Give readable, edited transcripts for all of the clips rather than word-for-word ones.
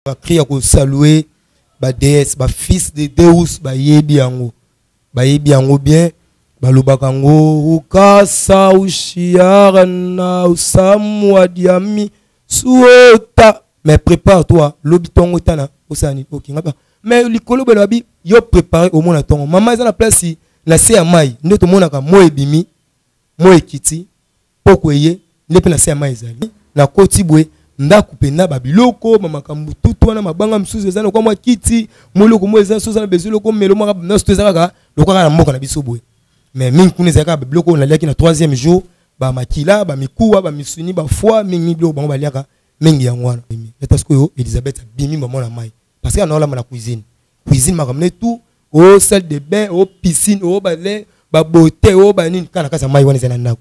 Ba cri ya ko saluer ba déesse, ba fils de Deus, bayebi yango. Bayebi yango bien. Balobaka yango ukasa ushiara na usamu adiami suota. Mais prépare-toi, lobi tongo tana osani. OK, ngaba. Mais likolo bela bi yo préparer au mona tongo. Maman eza na place na se ya mai, nde tomonaka moi ebimi, moi ekiti. Poko eye nde mpe na se ya mai ezali. Nakoti boye ndako mpenza babiloko bamakambo tutu wana mabanga mosusu eza lokola mwa kiti mwa eloko moko eza soza na besoin eloko melo mwa nyonso to eza kaka lokola kaka na mboka na biso boye. Mais mingi kuna ezalaki kaka biloko oyo naliaki na troisième jour, bamakila, bamikuwa, bamisuni, bafoi, mingi mingi biloko bango baliaka mingi yango wana. Eta sikoyo Elisabeth abimi mama na mai parce que anaolamba na cuisine. Cuisine makambo ne tout, o salle de bain, o piscine, o balai, ba beauté, o ba nini, kana kasa mai wana ezali na ndako.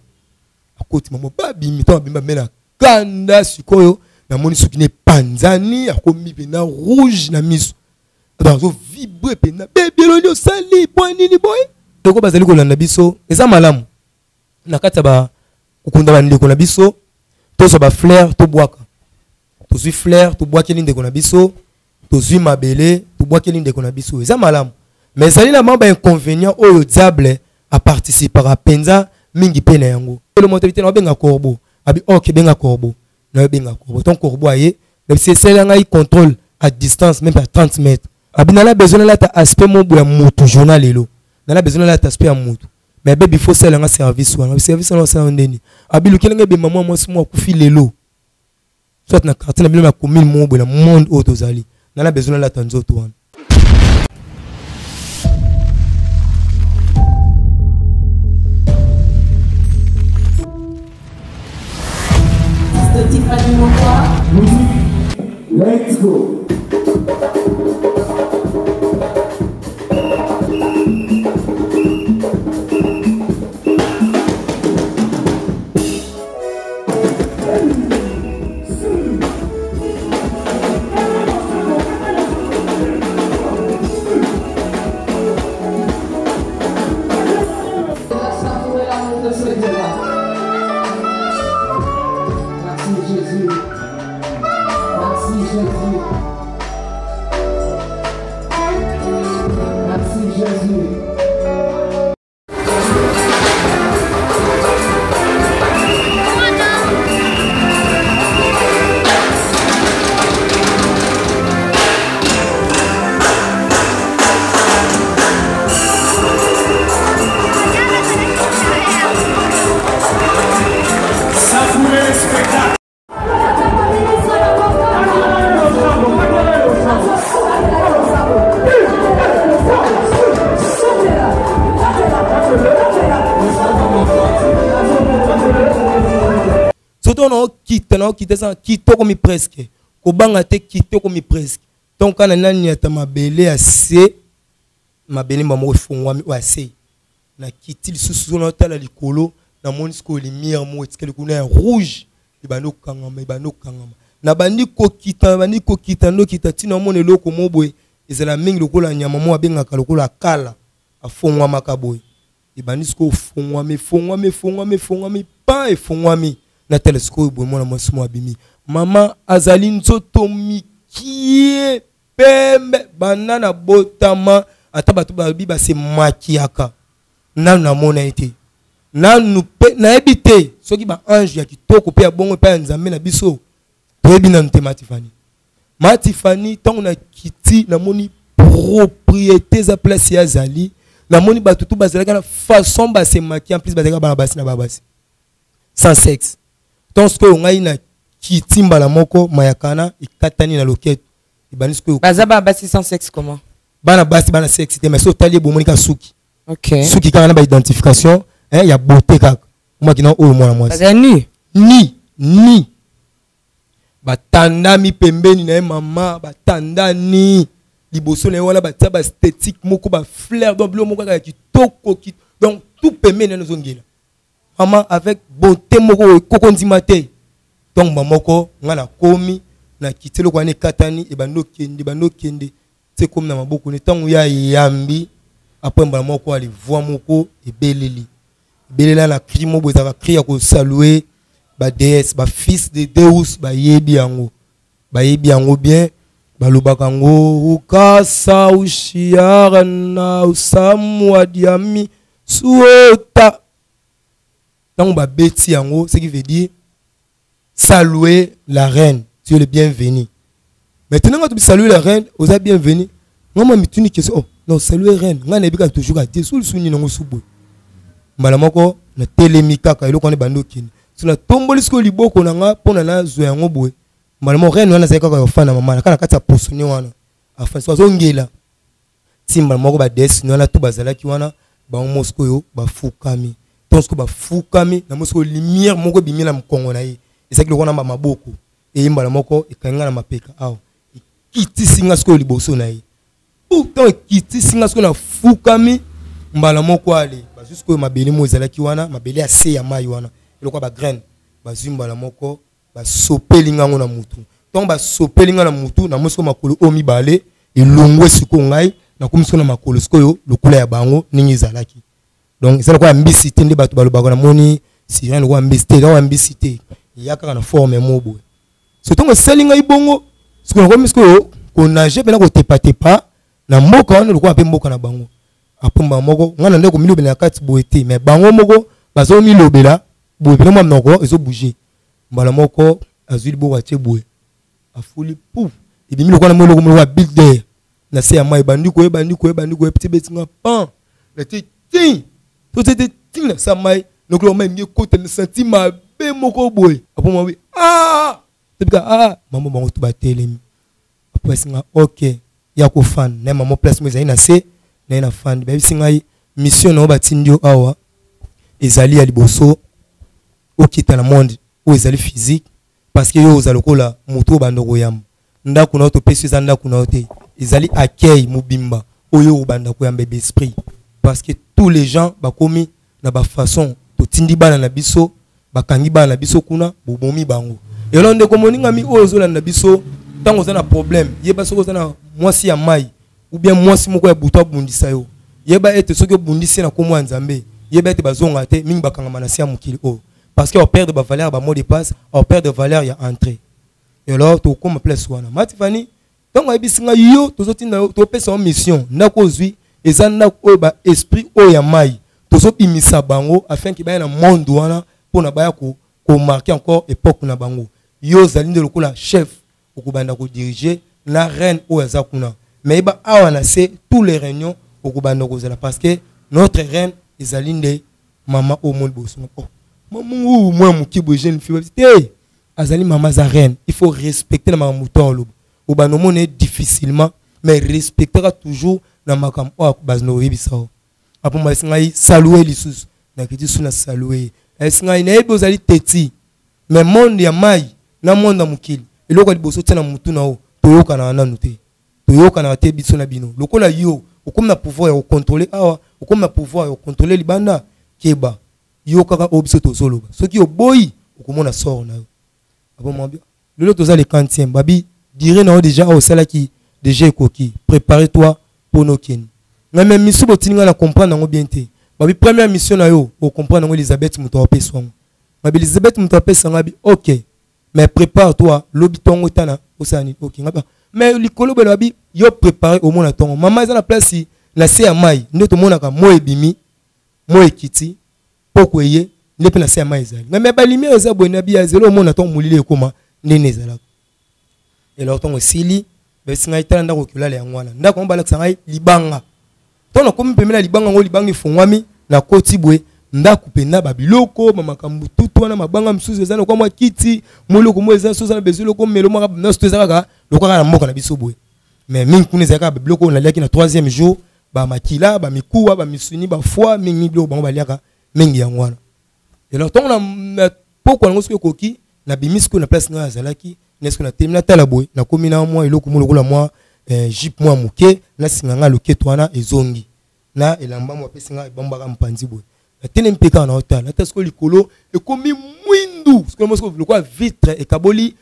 Akoti mama babimi, to abimi bamela kanda sikoyo namoni soki ne panzani akomi pena rouge na miso. Donc azo vibre pena bebe eloni osali po nini boye. Ndeko bazali kolanda biso eza malamu na kati ya ba kokunda ba ndeko na biso tozwa ba fleur tobwaka. Tozwi fleur tobwakeli ndeko na biso, tozwi mabele tobwakeli ndeko na biso, eza malamu. Mais ezali na mwa ba inconvénient oyo diable aparticipaka mpenza mingi mpe na yango. Ele moto te na benga corbeau, abi ok benga corbeau, na benga corbeau. Ton corbeau aye, na biso esala ngai contrôle à distance même à 30 mètres. Abi nala besoin la ta aspect mo ya mutu journal lelo. Nala besoin la ta aspect ya mutu. Mais baby faut sala nga service wana. Service wana sala ndeni. Abi lukela ngai be maman mwasi mo akufi lelo. Soit na quartier na bino na commune mo boye na monde oyo tozali. Nala besoin la ta nzoto wana. Let's go. Quitte, non, quitte ça, quitte comme presque. Kobanga te quitte comme presque. Donc kana nani ata mabele assez mabele mba moko efongwami oyo ase. Na kiti lisusu zo na tala likolo, na moni sikoyo lumière moko etikali kuna ya rouge, ebandi kokangama, ebandi kokangama. Na bandi kokita, na bandi kokita, ndokita, tina omona eloko moko boye, ezala mingi lokola nyama moko abengaka lokola kala, afongwamaka boye. Ebandi sikoyo efongwami, efongwami, efongwami, efongwami, pa efongwami. Na tala sikoyo boye mwana mwasi moko abimi. Mama azali nzoto mikie pembe, banda na botama, ata bato balobi base makiaka. Nanu namona ye te. Nanu pe, nayebi te soki ba ange ya kitoko pe ya bongo pe ya Nzambe na biso, toyebi nanu te Matifani. Matifani, ntango na kiti, namoni propriété za place ya Zali, namoni bato tu bazalaka na façon base maquiller, en plus bazalaka bana basi na bana basi. Sans sexe. Tant que ngai na kiti mbala moko mayakana ekatani na loketo. Ebandi sikoyo. Baza bana basi sans sexe comment? Bana basi bana sexe te, mais so otali bomoni ka suki. Ok. Suki kaka na ba identification, hein, ya beauté kaka. Omaki na oyo mwana mwasi. Baza nu. Ni, ni. Batandami pembeni na ye mama, batandani liboso na ye wana batia ba esthétique moko ba fleur, donc biloko moko kaka ya kitoko, donc tout pembeni na ye nazongela. Maman avec beauté moko koko ndima te. Donc maman moko nga na komi na kiti eloko wana ekatani, ebandi okende, ebandi okende, ti ekomi na maboko ne. Ntango ya yambi, après mbala moko ali voix moko ebeleli. Ebelela na cri moko boye, ezalaka cri ya kosaluer ba déesse, ba fils de Deus, bayebi yango. Bayebi yango bien. Balobaka yango ukasa ushiara na usamuadiami suota. Ntango babeti yango, ce qui veut dire saluer la reine, tu es le bienvenu. Maintenant quand tu salues la reine, oza bienvenu. Nga mwa mituni question, oh non, saluer reine, nga nayebi kaka toujours kaka Dieu suli nango su boye. Mbala moko natelemi kaka eloko wana ebandi okende. So natomboli sikoyo liboko na nga mpona nazwa yango boye. Mbala moko reine wana azali kaka kofanda mama na kaka na kati ya posone wana. Afandi so azongela. Ti mbala moko ba déesse wana tu bazalaki wana, bango moko sikoyo bafukami. Ntango sikoyo bafukami, na moni sikoyo lumière moko ebimi na mokongo na ye. Ezalaki lokola na maboko. Eye mbala moko ekangi nga na mapeka awa. Ekitisi nga sikoyo liboso na ye. Ntango ekitisi nga sikoyo nafukami mbala moko ale. Bazwi sikoyo mabele moko ezalaki wana, mabele ya se ya mai wana. Eloko ya ba graine. Bazwi mbala moko basopeli nga ngo na mutu. Ntango basopeli nga na mutu, namoni sikoyo makolo oyo mibale elongwe sikoyo ngai, nakomi sikoyo na makolo sikoyo lokola ya bango ndenge ezalaki. Donc eza lokola mbisi te nde bato balobaka, namoni sirène lokola mbisi te, lokola mbisi te, eya kaka na forme moko boye. So ntango esali ngai bongo, sikoyo nakomi sikoyo konage mpena kotepatepa na mboka wana lokola mpe mboka na bango. Après mbala moko ngai na nde komilobela na kati boye te, mais bango moko bazomilobela boye mpena mwa monoko ezobouge. Mbala moko azwi liboko atie boye, afuli pouf, ebimi lokola na eloko moko ya builder na se ya mai, ebandi koye, ebandi koye, ebandi koye, petit beti nga pan natie ti to te te ti na sa mai, lokola mai elingi ekota na senti mabe moko boye. Apo mabe, ah tobika, ah mama bango to batelemi. Apesi nga ok ya kofanda na ye mama place mo ezali na se na ye na fandi. Bayebisi ngai mission na yo batindi yo awa ezali ya liboso okita na monde oyo ezali physique, parce que yo oza lokola moto oyo banda koyamba ndako na yo, topesi eza ndako na yo te, ezali accueil mobimba oyo obanda koyamba ebe esprit, parce que tous les gens bakomi na ba façon totindi bana na biso, bakangi bana na biso kuna, bobomi bango. Elo ndeko moningami oyo ozolanda biso, ntango oza na problème, yeba soki oza na mwasi ya mai ou bien mwasi moko ya butu abundisa yo, yeba ete soki obundisi na kombo ya Nzambe, yeba ete bazonga te mingi, bakangama na se ya mokili oyo, parce que operdre ba valeur ya ba mot de passe, operdre valeur ya entrée. Et alors tokóma place wana, Matifani ntango ayebisi ngai yo tozotinda yo, topesa yo mission, ndako ozwi eza ndako oyo ba esprit oyo ya mai tozobimisa bango afin ke baya na monde wana mpona baya komarke encore époque na bango. Yo ozali nde lokola chef, okobanda kodirige na reine oyo aza kuna, mais yeba awa na se tous les réunions okobanda kozala, parce que notre reine ezali nde mama oyo moni boso. Oh mama oyo mwana moke boye, jeune fille te, azali mama, aza reine, il faut respecter na makambo to aloba. Obanda omona ye difficilement, mais respectaka toujours na makambo oyo bazana koyebisa yo. Apo ayebisi ngai salue lisusu, nakiti su na salue ye. Ayebisi ngai nayebi ozali teti, mais monde ya mai na monde ya mokili, eloko ya liboso tia na mutu na yo, toyokanaka nanu te, toyokanaka te biso na bino. Lokola yo okomi na pouvoir ya kocontrole awa, okomi na pouvoir ya kocontrole libanda, keba, yo kaka oyo biso tozoloba, soki oboyi okomona sort na yo. Apo mwambia lelo toza le 40e, babi dire na yo déjà awa osalaki déjà ekoki, prépare toi mpona okende. Ngai me misu botindi ngai na comprendre yango bien te. Babi première mission na yo ocomprendre yango, Elizabeth moto apesa yango. Babi Elizabeth moto apesa ngai, bi ok, mais prépare toi lobi ntongo tana osala nini. Ok, ngai mais likolo boye babi yo prépare omona ntongo mama eza na place na se ya mai nde tomonaka moi ebimi, moi ekiti, poko eye nde mpe na se ya mai ezali. Ngai me balumière eza boye na biya zelo omona ntongo molili ekoma ndenge ezalaka. Eloko ntongo esili, bayebisi ngai tala ndako okolala yango wana. Ndako yango balakisa ngai libanga. Ntango nakomi pembeni ya libanga yango, libanga efungwami, nakoti boye ndako mpenza, babiloko bamakambo tutu wana, mabanga mosusu eza lokwa mwa kiti mwa eloko moko eza, soki oza na besoin eloko melo mwa nyonso to eza kaka lokola kaka na mboka na biso boye. Mais mingi kuna ezalaki kaka babiloko oyo naliaki na troisième jour, bamakila, bamikuwa, bamisuni, bafoi, mingi biloko bango baliaka mingi yango wana. Alors ntango na pokwa yango soki ekoki, nabimi sikoyo na place ngai azalaki na sikoyo, natelemi natala boye, nakomi na mwa eloko mo lokola mwa jupe mwa moke nasinga ngai loketo wana ezongi na elamba mo apesi ngai ebambaka mopanzi boye. Natelemi mpe kaka naotala ata sikoyo likolo ekomi mwindu, sikoyo sikoyo lokola vitre ekaboli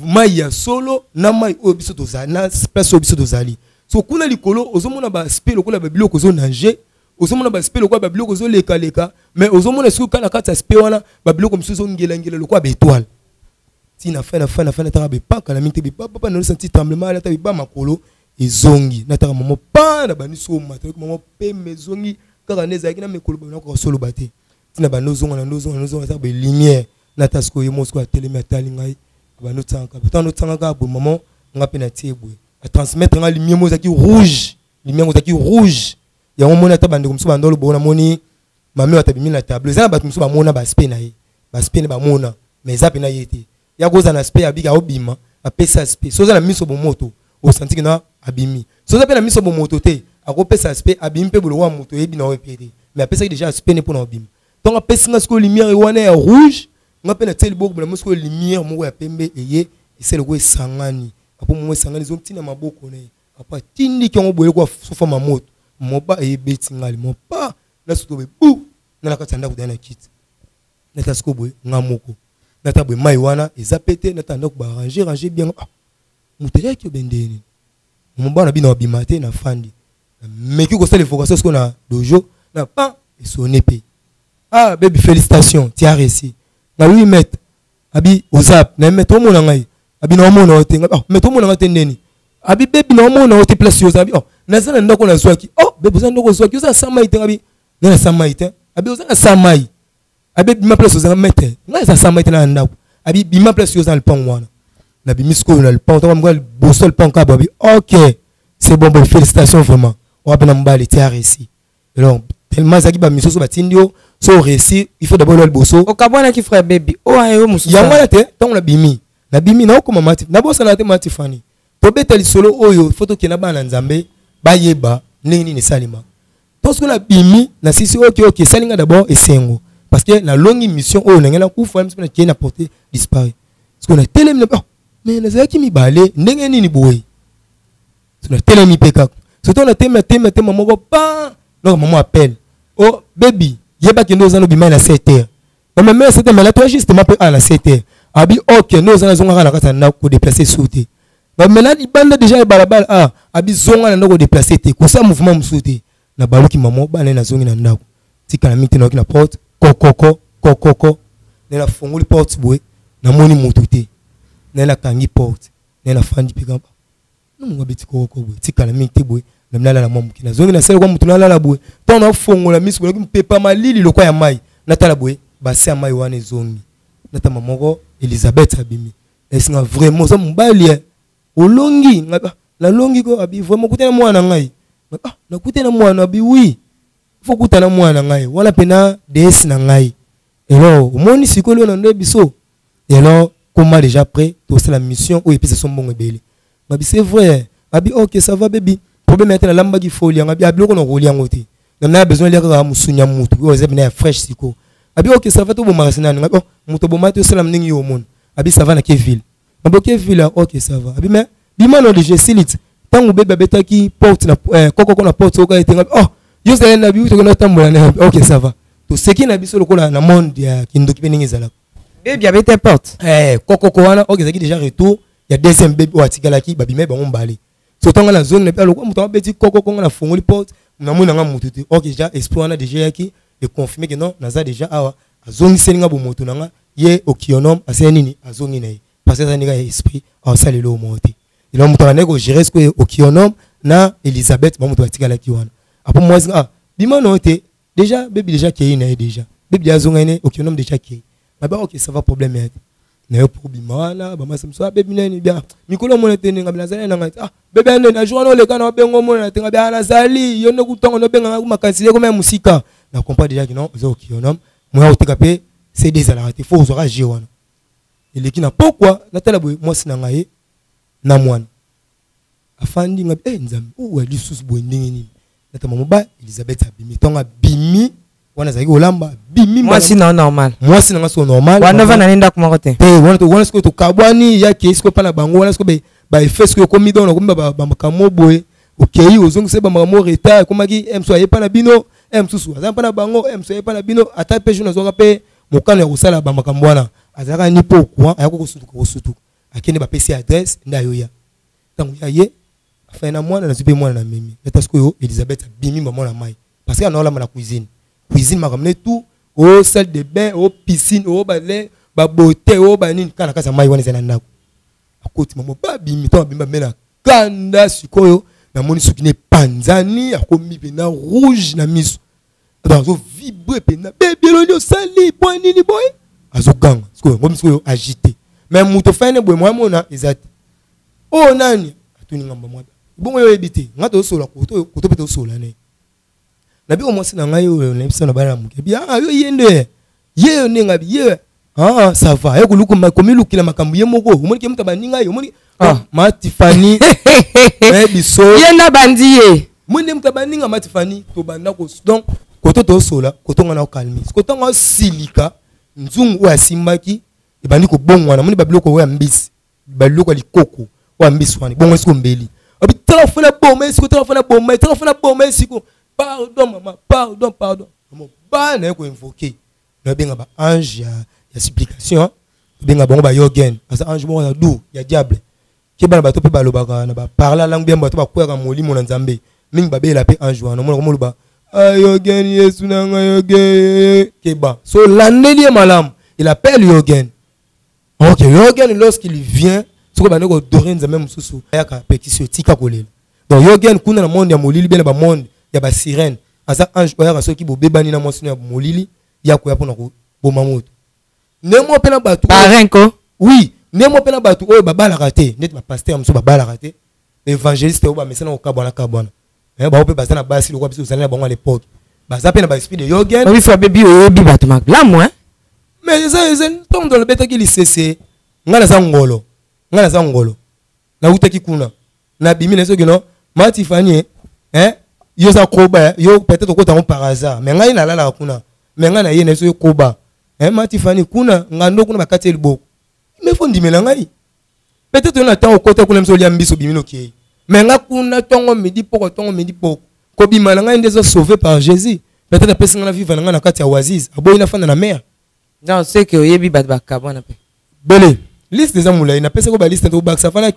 mai ya solo na mai oyo biso tozali na place oyo biso tozali. So kuna likolo ozomona baaspect lokola babiloko ozonage, ozomona baaspect lokola babiloko ezolekaleka, mais ozomona soki kaka na kati ya aspect wana babiloko mosusu ezongelangela lokola baetoile. Ntina fin na fin na fin, nataka bepaka na mingi te, bepapapa na senti tremblement, alata beba makolo ezongi, nataka mamo pa na bandi so mata mamo peme ezongi kaka nde ezalaki na mikolo nakoka soloba te. Ntina bandi ozonga na ndozonga na ndozonga, nataka be lumière, nata sikoyo ye moko sikoyo atelemi, atali ngai, bandi otiangaka, ntango otiangaka boye, mamo nga mpe natie boye, atransmettre nga lumière moko ezalaki rouge, lumière ezalaki rouge. Yango moni ata bandeko mosusu banda oloba, namoni mami oyo atabimi na tableau, eza na bato mosusu bamona baaspect na ye, baaspect ne bamona, mais eza mpena ye te. Ya kozala na aspect abiki aobima, apesa aspect. So oza na miso bomoto, osantiki na abimi. So oza mpe na miso bomoto te, akopesa aspect abimi mpe boloko ya moto oyebi na oyo mpe te, mais apesaki déjà aspect ne mpona obima. Ntango apesi nga sikoyo lumière wana ya rouge, nga mpe natie liboko na sikoyo, lumière moko ya pembe eye esala lokola esangani apo moko esangani, ezongi ntina maboko na ye, apo atindiki yango boye kwa sofama moto moba eyebeti ngai mopa na soto boye bu na na kati ya ndako daya na kiti. Nata sikoyo boye nga moko nata boye mai wana eza pete, nata ndako barange range bien. Ah, moto eyaki obendeni mobala na bino abima te, nafandi, nameki kosala évocation sikoyo na dojo na pan esone mpe: "Ah baby, félicitation, tu as réussi." Na: "Oui, maître." Abi: "Ozap na maître, omona ngai?" Abi: "Na omona yo te." Oh maître, omona ngai te ndeni? Abi: "Baby, na omona yo te, place yo oza." Abi: "Oh, naza na ndako nazwaki." "Oh baby, oza ndako ozwaki, oza na sa mai te?" Abi: "Nga na sa mai te." Abi: "Oza na sa mai." Abi: "Bima place oza." "Maître, ngai eza sa mai te, na ndako." Abi: "Bima place yo oza na lupango wana." Nabimi sikoyo na lupango, ntango moko liboso lupango kaka, abi: "Ok, c'est bon boy, félicitations vraiment, owa na mobali, tu as réussi." Alors tellement ezalaki bamisusu batindi yo, so réussir, il faut d'abord loa liboso. Okabwanaki frère baby oyo ayo mosusu? Yango wana te. Ntango nabimi, naokoma mati, nabosana te mati fani, tobeta lisolo oyo, fo tokenda bana na Nzambe bayeba ndenge nini esalema. To soki nabimi, nasisi, ok, esali nga d'abord esengo parce que nalongi mission oyo nange nakufa miso, nakei na porté disparu. Soki natelemi na, oh, mais nazalaki mibale, ndenge nini boye? So natelemi mpe kaka, surtout natelemi, natelemi, natelemi moko pa donc mama appelle: "Oh baby, yebaki nde oza nobima na 7 heures." Mais même 7 heures, mais là toi justement mpe a na 7 heures. Abi: "Ok, nde oza, nazongaka na kati ya ndako, kodéplacer su te." Maintenant libanda déjà ya balabala, ah, abi: "Zonga na ndako, kodéplacer te, kosala mouvement mosusu te." Na baluki mama bana, nazongi na ndako, tikala mingi te, nayoki na porte kokoko kokoko. Nde nafongoli porte boye, namoni motu te. Nde nakangi porte, nde nafandi mpe kaka nomongo abeti kokoko boye. Tikala mingi te boye, nami nalala mwa moke, nazongi nasali kwa motu, nalala boye. Ntango nafongola miso boye, nayoki mpepa malili lokwa ya mai. Natala boye, base ya mai wana ezongi, natama moko Elizabeth abimi, esinga: "Vraiment oza mobali e, olongi." Ngai: "Ah, nalongi ko." Abi: "Vraiment okutana mwana na ngai?" "Ah, nakutana mwana." Abi: "Oui, fo kutana mwana na ngai wana mpena ds na ngai. Alors omoni sikoyo lelo na ndo biso, alors koma déjà prêt, tosala mission oyo epesa so mbongo ebele." Ngabi: "C'est vrai." Abi: "Ok, ça va baby, problème ya te, nalambaki foli yango." Abi: "Biloko na kolia yango te, na besoin lia kaka mosuni ya mutu oyo eza pena ya fresh sikoyo." Abi: "Ok, ça va, tobomaka se nani?" Ngabi: "Oh, moto oboma te, osala ndenge yo omona." Abi: "Ça va, nake ville." Ngabi: "Ok, ville, ok, ça va." Abi: "Mais bima no déjà esili ti ntango bebe abetaki porte na kokoko na porte oka ete." Ngabi: "Oh, yo ozali na bi tokenda kotambola na." "Ok, ça va." Toseki na biso lokola na monde ya kindoki mpe ndenge ezalaka. Bebi abete porte? Eh, kokoko wana oyo ezalaki déjà retour ya deuxième bebe oyo atikalaki, babimai bango mbale. So ntango nazongi na bi alokwa moto abeti kokoko, nga nafongoli porte, namoni nanga motu te. Ok, déjà esprit wana déjà eyaki econfirme ke non, naza déjà awa. Azongiseli nga bomoto na nga, ye okionom asali nini, azongi na ye parce que aza ndenge ya esprit, aosala eloko moko te. Elo moto abandaki kogérer sikoyo okionom na Elizabeth, bamoto batikalaki wana. Apo mwasi: "Ah, bima no te, déjà bebi déjà kei na ye, déjà bebi azonga ne, okionom déjà kei." Babi: "Ok, ça va, problème ya te." Na yo po bima wana, bamasa mosusu: "Ah bebi, nani bia mikolo omona te ndenge nazali nanga te? Ah bebe, ane na jour wana oleka na obenga, omona te." Ngabi: "Ah, nazali yo nde kutango nobenganga makanisi ekoma ya mosika." Na comprendre déjà ke non, oza okionom moya koteka mpe cd ezalaka te, fo ozwaka je wana eleki na pokwa. Natala boye, mwasi na ngai na mwana afandi. Ngabi: "Eh Nzambe, oyo lisusu boye ndenge nini?" Natama moba Elizabeth abimi. Ntongo abimi wana, azalaki kolamba, abimi. Mwasi na yo normal? Mwasi na nga sikoyo normal. Wana ovanda ne ndako moko te? Te, wana wana sikoyo tokabwani, yake sikoyo mpa na bango wana sikoyo baeffet sikoyo ekomi donc nakomi bamakambo boye, okei ozongisa bamakambo retard ekomaki. E mosusu aye mpa na bino, e mosusu aza mpa na bango, e mosusu aye mpa na bino. Ata mpe jour nazwaka mpe mokano ya kosala bamakambo wana, azalaka ni mpo courant, ayaki kosutuka kosutuka, akende bapesi adresse nde ayoya. Ntango ya ye afai na mwana, nazwi mpe mwana na memi. Ata sikoyo Elizabeth abimi mama na mai parce que anaolamba na cuisine, cuisine makambo ne tout, o salle de bain, o piscine, o bale. Babote oyo banini kaka na kati ya mai wana eza na ndako. Akoti mama babimi, ntango abimi bambe na kanda. Sikoyo namoni soki na epanzani, akomi mpena rouge na miso, donc azovibre mpena. Bebi, eloni osali po nini boye? Azoganga. Sikoyo ngomi sikoyo agité, mais moto fane boye moya mona eza te. Oyo nani atuni ngamba mwa bongo? Yo oyebi te, nga tozosola koto koto mpe tozosola ne na biko. Mwasi na ngai oyo nayebisa na bana ya moke bi, ah, yo ye nde ye yo ndenge abi ye, ah, ça va, ye koluka komilukila makambo ye moko. Omoni ke moto abandi ngai, omoni? Ah. Ma Tifani, nayebi so. Ye nde abandi ye. Moi nde moto abandi nga. Ma Tifani, tobanda ko, donc koto tosola koto, nga na okalmi koto, nga osilika. Nzungu oyo asimbaki ebandi kobongwana. Moni babiloko oyo ya mbisi, babiloko ya likoko oyo ya mbisi wana ebongo esiko mbeli abi tala fana boma esiko, tala fana boma, tala fana boma esiko. Pardon mama, pardon, pardon mama. Bana ye koinvoquer, nabenga ba ange ya supplication, tobenga bango bayogen. Aza ange moko ya doux ya diable ke bana bato mpe balobaka na baparla langue bien. Bato bakweyaka molimo na Nzambe mingi, babela mpe ange wana. Omona komoloba ayogen, Yesu nanga yogen. Keba, so olandeli ye malamu, il appelle Yogen. Ok, Yogen, lorsqu'il vient, soki bandi koadorer Nzambe mosusu, ayaka apekisi yo, tika kolela. Donc Yogen kuna na monde ya molili, bien na bamonde ya basirene, aza ange oyaka soki bobebani na mwasi ya molili, ya koya mpona koboma moto. Ndenge mpe na bato Parrain ko. Oui, ndenge mpe na bato oyo babalaka te, neti bapaster mosusu babalaka te, évangéliste oyo bamesana kokabwana kabwana, bango mpe baza na basi lokola biso ozali na bango à l'époque, baza mpe na baesprit de Yogen. Obi fa bebi, oyebi bato malamu, hein? Mais eza ntango moto alobetaki lisese. Ngai naza ngolo, ngai naza ngolo, nawutaki kuna, nabimi na soki no Matifani, hein, yo oza koba, yo peut-être okota yango par hasard, mais ngai nalalaka kuna. Mais ngai na ye na soki koba, hein, Matifani kuna ngando kuna bakati ye liboko, mais faut ndimela ngai. Peut-être yo na ntango okota kuna, miso olia mbiso, obimi nokei, mais nga kuna ntongo midi poko, ntongo midi poko kobima na ngai nde eza sauvé par Jésus. Peut-être apesi ngai na vivre na ngai na kati ya oasis, aboyi nafanda na mer. Donc c'est que oyebi bato bakabwana mpe. Bele liste eza molai, napesaki baliste, tokobakisa fana,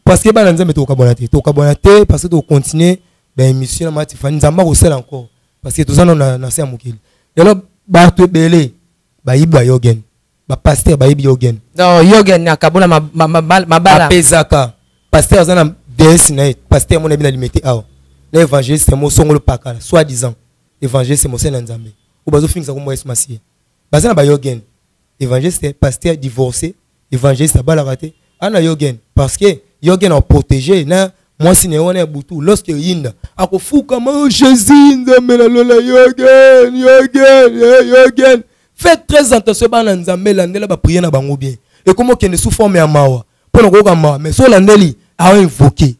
parce que bana Nzambe tokabwana te, tokabwana te, parce que tokontinue baémission na Matifani. Nzambe akosala encore, parce que toza nano na se ya mokili. Lelo bato ebele bayibi bayogen, bapaster bayebi Yogen. Donc Yogen akabola mabala. Apesaka paster aza na ds na ye, paster mona yebi na Limete awa, na évangéliste mosongolo pakala, soit disant évangéliste, mosali na Nzambe oyo bazofingisa kombo Yesu Masiya, baza na bayogen. Évangéliste, pasteur divorcé, évangéliste abalaka te, ana yogen, parce que yogen aprotéger na mwasi na ye wana ya butu. Lorsque yinda akofukama yo Jésus, Nzambe na lola, yogen, yogen, yogen. Faites très attention, bana Nzambe, landela baprière na bango bien. Ekoma okende sous forme ya mawa mpo na koyoka mawa, mais so olandeli aoinvoquer.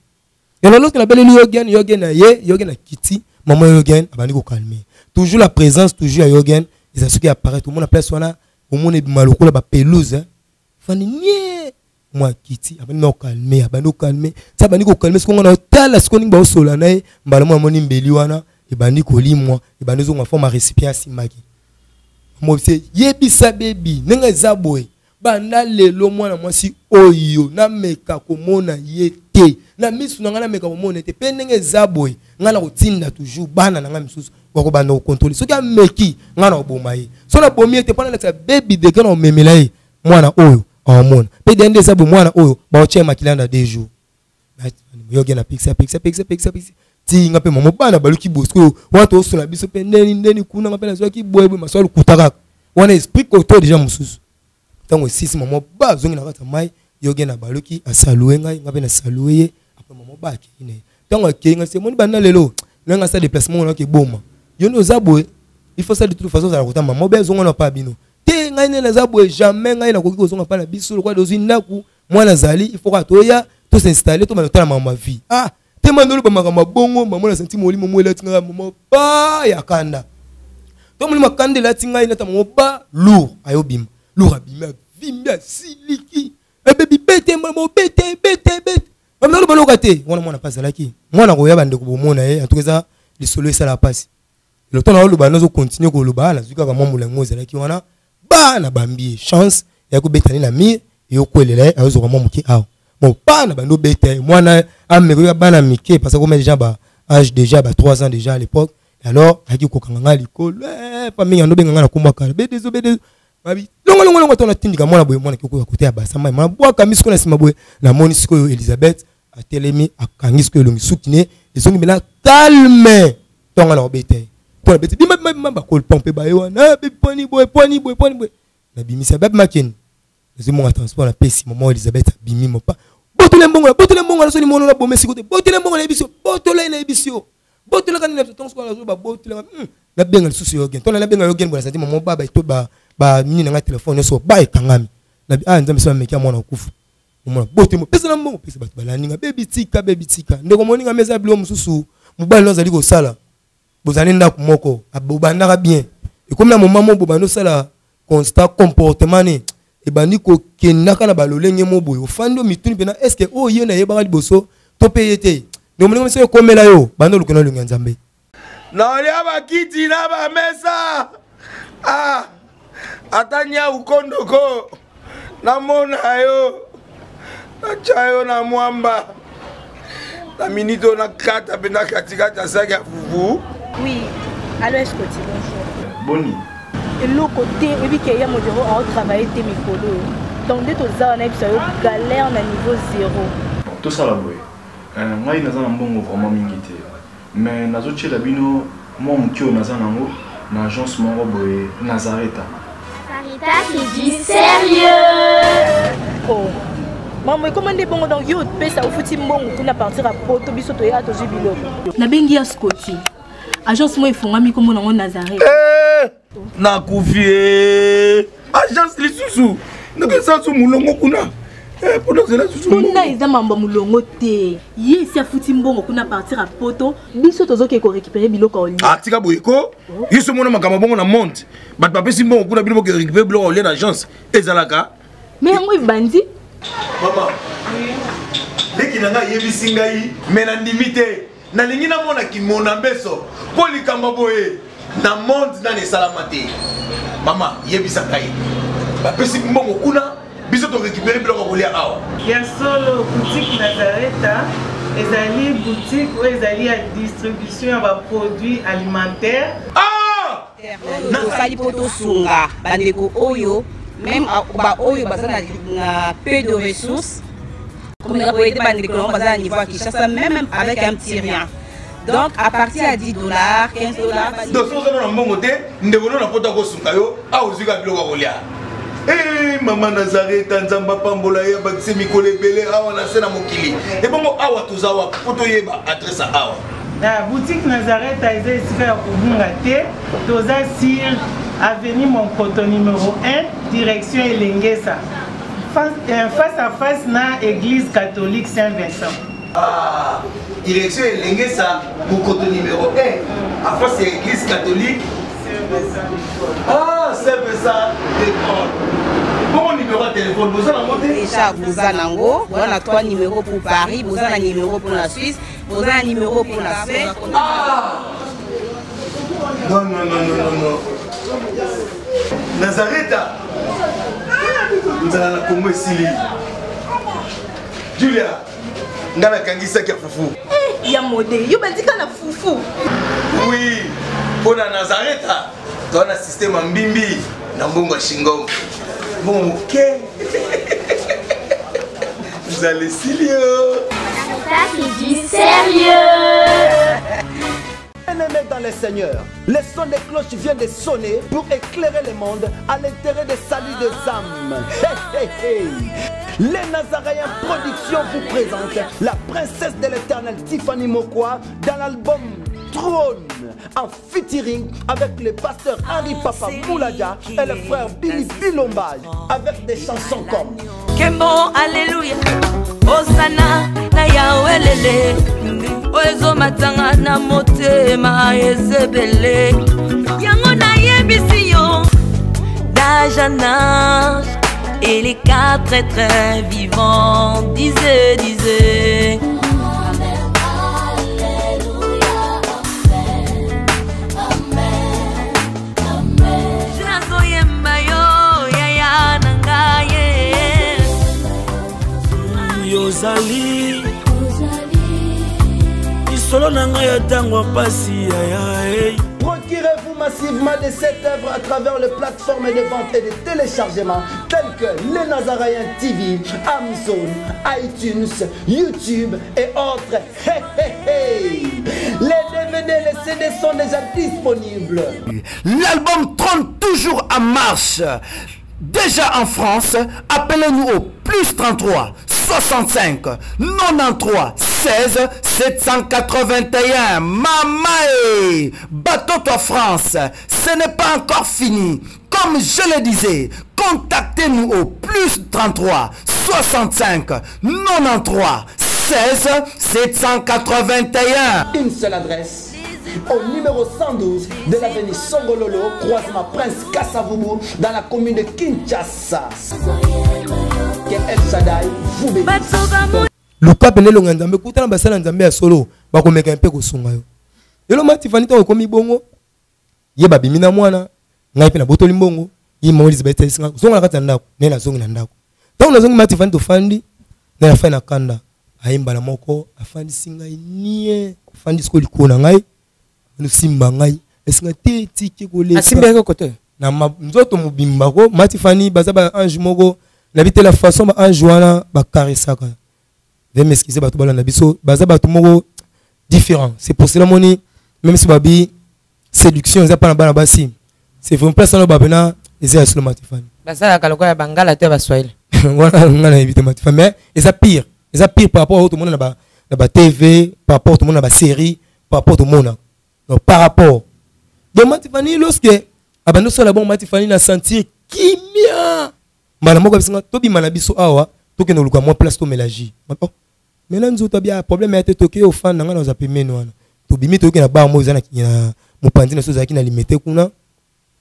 Alors lorsque nabeleli Yogen, Yogen na ye, Yogen akiti, mama Yogen abandi kokalme. Toujours la présence, toujours ya Yogen eza. Soki apparaître, omona place wana, omona ebima lokola bapelouse fani nie. Mwa akiti, abandi na kokalme, abandi kokalme ti abandi kokalme. Sikoyo nga na otala sikoyo ndenge baosola na ye, mbala mwa amoni mbeli wana ebandi kolimwa, ebandi ozonga forme ya récipient asimbaki. Mobise yebisa bebi ndenge eza boye: banda lelo mwana mwasi oyo nameka komona ye te na misu na ngai, nameka komona ye te. Mpe ndenge eza boye, ngai na kotinda toujours bana na ngai misusu bakobanda kocontrôler. Soki ameki, ngai na koboma ye. So nabomi ye te, mpo nalakisa bebi deke na komemela ye mwana oyo aomona mpe de nde eza boye. Mwana oyo baotia ye makila na 2 jours. Yoge na pekisa, pekisa, pekisa, pekisa, pekisa ti nga mpe mamo bana baluki boye. Sikoyo wana tosola biso mpe ndeni ndeni kuna, nga mpe nazwaki boye boye, maso alukuta kaka wana esprit koto deja mosusu. Ntango esisi, mama ba azongi na kati ya mai, yoge na baluki asalue ngai, nga mpe nasalue ye. Après mama ba akei na ye. Ntango akei, ngai semoni banda lelo ndenge asala déplacement wana okeboma yo nde oza boye. Il faut ça, de toute façon ozala kota mama obe azonga na pa bino te. Ngai nde naza boye, jamais ngai nakoki kozonga mpa na biso. Lokola tozwi ndako, mwana azali, il faut kaka toya tosinstalle, tobanda kotala makambo ya vie. Ah te, manda oloba makambo ya bongo. Mama na santi molimo mo elati ngai, mama ba ya kanda to molimo akanda elati ngai nata mama ba lourd ayobima lourd, abimi, avimbi, asiliki, ebebi bete mama bete bete bete, mama oloba loka te. Wana mwana mpe azalaki mwana koya, bandeko bomona ye. En tout cas eza lisolo esalaka mpasi. Loto na oloba, nazocontinue koloba, nazwi kaka mwa molango ezalaki wana, bana bambi ye chance ya kobeta ne na mire, eyokwelela ye, ayozoka mwa moke awa. Bon, bana bandi obeta ye, mwana ameko ya bana mike, parce que comme déjà ba âge déjà ba 3 ans déjà à l'époque. Alors ayaki kokanga ngai likolo, pa mingi ando benga ngai na kombo kala bedezo bedezo. Babi longo longo longo tona tindika mwana boye mwana kiko kote ya basa mai mwana bwaka miso na sima boye namoni sikoyo Elizabeth atelemi akangi sikoyo elongi suki ne ezongi mena calme tonga na obeta ye mpo na beti bima bima bima bakol pompe baye wana eh, poni boye poni boye poni boye nabimisa babi makeni nazwi mbongo ya transport napesi mama Elizabeth abimi mopa botole mbongo botole mbongo nasoni mono na bome sikote botole mbongo na biso botole na biso botolaka nini ntongo sikoyo nazoba botolaka hmm, nabenga lisusu yogen ntongo nabenga yogen boye nasanti mama baba to ba ba nini na ngai telefone nyonso ba ekangami nabi ah nzambe so ameki ya mwana okufa omona bote mopesa na mbongo pesa bato balandi nga bebi tika bebi tika ndeko moninga meza ya biloko mosusu mobali no azali kosala bozali ndako moko bobandaka bien ekomi na moma moko bobandi osala constat comportement ne ebandi kokendaka na balolenge mo boye ofandi omituni mpena estce oyo ye nayebaka liboso to mpe ye te ndeko moninga miso ekomela yo banda oluka na olinga nzambe naolia bakiti na bamesa ah, ata nyau kondoko namona yo natya yo na mwamba na minute oyo nakata mpenza katikati ya saki ya fufu. Oui, allo Escoti, bonjour. Boni. Eloko te, oyebi ke ya modero ao travailler te mikolo oyo. Donc nde toza wana yebisa yo galère na niveau zéro. Tosala boye. Euh, ngai naza na mbongo vraiment mingi te. Mais nazotiela bino mwa moke oyo naza nango na agence moko boye Nazareta. Sarita c'est du sérieux. Oh. Maman, ekoma nde bongo donc yo opesa ofuti mbongo kuna partir ya poto biso toya tozwi biloko. Nabengi ya Scotty. Agence moko efongami kombo nango Nazareth. Eh, nakufi eh. Agence lisusu ndenge eza mulongo kuna eh, mpona ozela susu kuna eza mambo ya molongo te ye esi afuti mbongo kuna partir ya poto biso tozokende korécupere biloko ya olia ah, tika boye ko yo so omona makambo bongo na monde bato bapesi mbongo kuna bino bokerécupere biloko ya olia na agence ezalaka me yango ebandi mama leki na ngai ayebisi ngai me nandimi te nalingi namona kimona mbeso mpo likambo boye na monde nani esalama te mama yebisa ngai bapesi mbongo kuna biso torécupere biloko ya kolia awa ya solo boutique nazareta ezali boutique oyo ezali ya distribution ya baproduit alimentaire ah! Tosali mpo tosunga bandeko oyo meme baoyo baza na peu de ressources komeka koyede bandeko nango baza na niveau ya Kinshasa meme avec un petit rien donc à partir ya 10 dollars, 15 dollars. Donc soki oza na mbongo te ndeko no na poto akosunga yo awa ozwi kaka biloko ya kolia. Hey, mama Nazareta, Nzambe apambola ye abakise mikolo ebele awa na se na mokili. Ebongo awa toza wapi mpo toyeba adresse ya awa? Na boutique Nazareth eza esika ya kobunga te. Toza sur avenue Monkoto numéro 1, direction Elengesa. Face, face à face na église catholique Saint-Vincent. Ah, direction Elengesa, Monkoto numéro 1, à face ya église catholique Saint-Vincent. Ah, Saint-Vincent de Paul. Bongo numéro ya téléphone, boza nango te? Déjà, boza nango, boza na 3 numéros pour Paris, boza na numéro pour la Suisse, boza na numéro pour la Spain. Ah! Non, non, non, non, non, non. Nazareta! Nzala na Congo esili. Julia, nga nakangisaki ya fufu. Eh, ya mode, yo bandika na fufu. Oui, mpo na Nazareta, toza na système ya mbimbi na mbongo ya shingom. Mbongo moke. Nzala esili yo. Ça c'est du sérieux. Bien-aimés dans le Seigneur, le son des cloches vient de sonner pour éclairer le monde à l'intérêt des saluts des âmes. Hey, hey, hey. Les Nazaréens Productions vous présentent la princesse de l'éternel Tiffany Mokwa dans l'album Trône en featuring avec le pasteur Henri Papa Mouladia et le frère Billy Bilombage avec des chansons comme Kembo, Alléluia, Hosanna, na Yahweh oyo ezomatanga na motema ezebele yango nayebisi yo d'âge en âge et les quatre êtres vivants disaient disaient nazoyemba yo yaya na ngai ye. Yozali lisolo na ngai ya ntango ya mpasi yaya hey. Procurez-vous massivement de cette œuvre à travers les plateformes de vente et de téléchargement telles que les Nazaréens TV, Amazon, iTunes, YouTube et autres. Hey, hey, hey. Les DVD et les CD sont déjà disponibles. L'album trône toujours en marche. Déjà en France, appelez-nous au plus 33 65 93 16 781. Mamae, bateau France, ce n'est pas encore fini. Comme je le disais, contactez-nous au plus 33 65 93 16 781. Une seule adresse au numéro 112 de l'avenue Songololo, croisement Prince Kassavoubou, dans la commune de Kinshasa. Que El Shaddai vous bénisse. Luka pene elonga nzambe kutana basala nzambe ya solo bakomeka mpe kosunga yo lelo matifani ntango ekomi bongo ye babimi na mwana ngai mpe nabotoli mbongo ye mama elizabeth esinga zonga na kati ya ndako naye nazongi na ndako ntango nazongi matifani tofandi naye afandi na kanda aye mbala moko afandisi ngai nie afandi sikoyo likolo na ngai anosimba ngai esinga te tike kolekasimbaki kote na nzoto mobimba ko matifani baza ba ange moko nayebi te la façon ba ange wana bakaresaka ve m'excuse bato balanda biso baza bato moko différent. C'est pour cela moni même si babi séduction eza mpa na bana basi, c'est vraiment place wana bapena eza ya solo matifani. Basalaka lokola bangala to ya baswahili. Wana nga nayebi te matifani, mais eza pire, eza pire par rapport oyo tomona na ba TV, par rapport tomona na ba série, par rapport tomona, donc par rapport. Donc matifani, lorsque abandi osala bongo, matifani na sentir kimia mbala moko abisinga tobima na biso awa tokende koluka mwa place tomela jus. Oh, mela nzoto abia problème ya te, toke ofanda nga naza pembeni wana. Tobimi toyoki na bar moko eza na mopanzi na so ezalaki na limete kuna,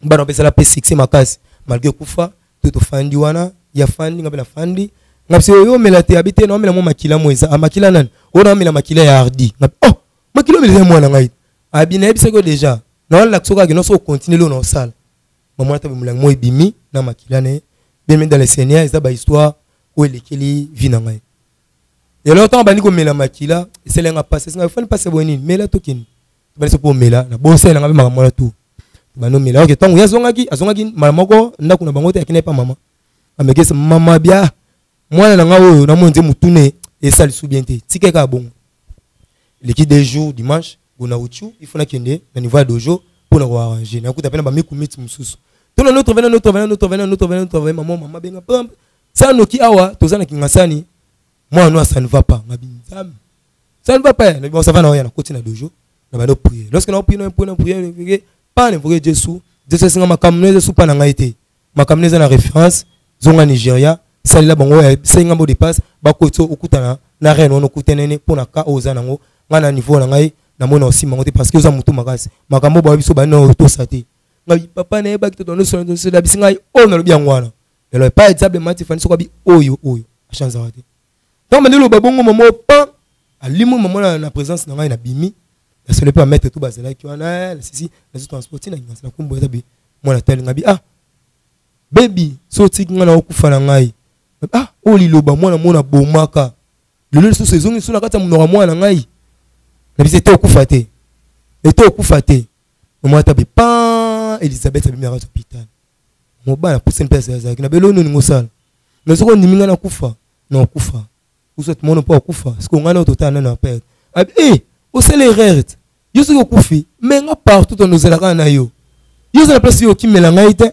bana bapesala mpe succès makasi malgré kufa. To tofandi wana, ya fandi nga mpe nafandi nga biso oyo omela te abi te naomela mwa makila mo eza makila nani oyo naomela makila ya Hardy. Nga oh makila omela eza mwana ngai abi nayebisaki yo déjà naolakisa kaka nyonso okontinue lelo naosala mama ata molangi moko ebimi na makila na ye. Bien aimé dans le Seigneur, eza ba histoire oyo elekeli vie na ngai. Eloko ntango bandi komela makila esalenga mpasi, esenga fani mpasi boye nini mela tokende tobandi soki omela na bosali na ngai mpe makambo wana tu bandi omela. Ok, ntango ye azongaki, azongaki mbala moko ndako na bango te, akendaki mpa mama amekesi mama bia mwana na ngai oyo namoni nze motune esali su bien te, tika kaka bongo. Eleki 2 jours, dimanche bona uchu il faut nakende na niveau ya dojo mpona koarrange nakuta mpe na bamikumiti mosusu to na notre vena notre vena notre vena notre vena notre vena mama mama benga pam sa noki awa toza na Kingasani mwana no ça ne va pas ngabi nzambe ça ne va pas. Bon, ça va na oya na koti na dojo na bando prier. Lorsque na prier na prier na prier pas na invoquer Jésus, Jésus singa makambo no Jésus pa na ngai te, makambo eza na référence zonga Nigeria salela bango senga mot de passe bakoti okutana na reine wana okutana ne mpona ka oyo oza nango ngai na niveau na ngai namona osimba yango te parce que oza motu makasi makambo bayebi biso bani otosa te. Ngai papa nayebaki te tonosona bisi ngai oyo nalobi yango wana lelo epai diable mati fani soko abi oyo oyo achanzaka te. Ntango bandi loba bongo mama pan alimwi mama na présence na ngai nabimi nasole mpe bamaître to bazalaki wana nasisi nazo transport ntina ngasi na kumbu eza bi mwana tali ngai bi ah baby so otiki ngai nakokufa na ngai ah oyo liloba mwana mona bomaka lelo lisusu ezongi lisusu na kati ya monoko ya mwana na ngai na biso ete okufa te ete okufa te. Mama ata bi pan Elizabeth abimi na kati hôpital mobala pusi mpe azalaki na belo nini ngosala mais soki ondimi ngai nakufa na okufa usot mono mpo akufa sikoyo ngai na totala nano apere abi e osala erreur te yo soki okufi me nga partout tondozela kaka na yo yo oza na place yo okimela ngai te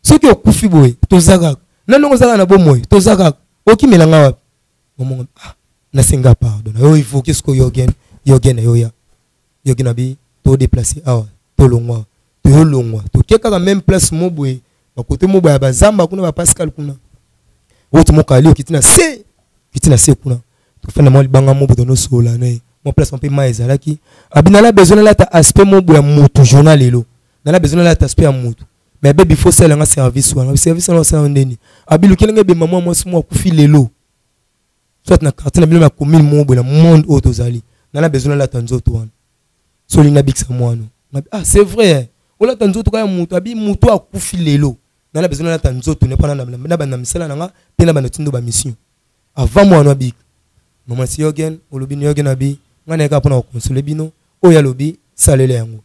soki okufi boye toza kaka na ndenge oza kaka na bomoi toza kaka okimela ngai wapi momongo ah nasenga pardon na yo evoke sikoyo yogen yogen na yo ya yogen abi to déplacer awa tolongwa toyolongwa toke kaka même place mo boye bakote mo boye ya bazamba kuna ba Pascal kuna route mokali okiti na se okiti na se kuna tofanda mwa libanga mo boye tonosola na ye mwa place mpe mai ezalaki abi nala besoin nalata aspect mo boye ya motu journal lelo nala besoin nalata aspect ya motu mais baby faut salela nga service wana service wana osala ndeni abi lukela nga ebemba mwa mwasi mwa akufi lelo soit na quartier na bino na commune moko boye na monde oyo tozali nala besoin nalata nzoto wana so olingi nabikisa mwana. Ah c'est vrai olata nzoto kaka moto abi moto akufi lelo nala besoin nalata nzoto ne mpona nabanda misala na nga mpe nabanda tindo bamission avant mwana abika. Mama si yogen olobi ni yogen abi ngai nayekaka mpona kokonsole bino oyo alobi salela yango.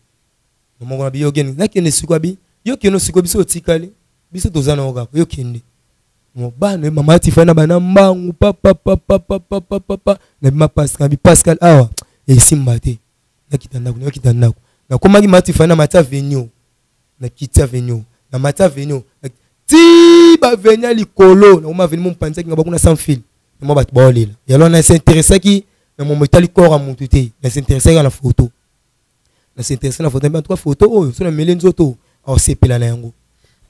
Moko na bi yo kende, nakende sikoyo abi yo kende sikoyo biso otikali, biso toza na yo kaka, yo kende. Mobano ye mama Tifani na bana mbangu pa pa pa pa pa pa pa pa pa na bima Pascal, bi Pascal awa esimba te. Nakita ndako, nakita ndako. Nakomaki mama Tifani na mati avenue. Nakiti avenue, na mati avenue. Ti ba avenue likolo, nakoma avenue mo mpanzaki nga bakuna sans fil. Na mwa bato baolela. Ya lona s'intéressaki na momo etali corps ya mutu te. Na s'intéressaki na photo. Na s'intéressaki na photo, mais en tout cas photo oyo so na mele nzoto aosepela na yango.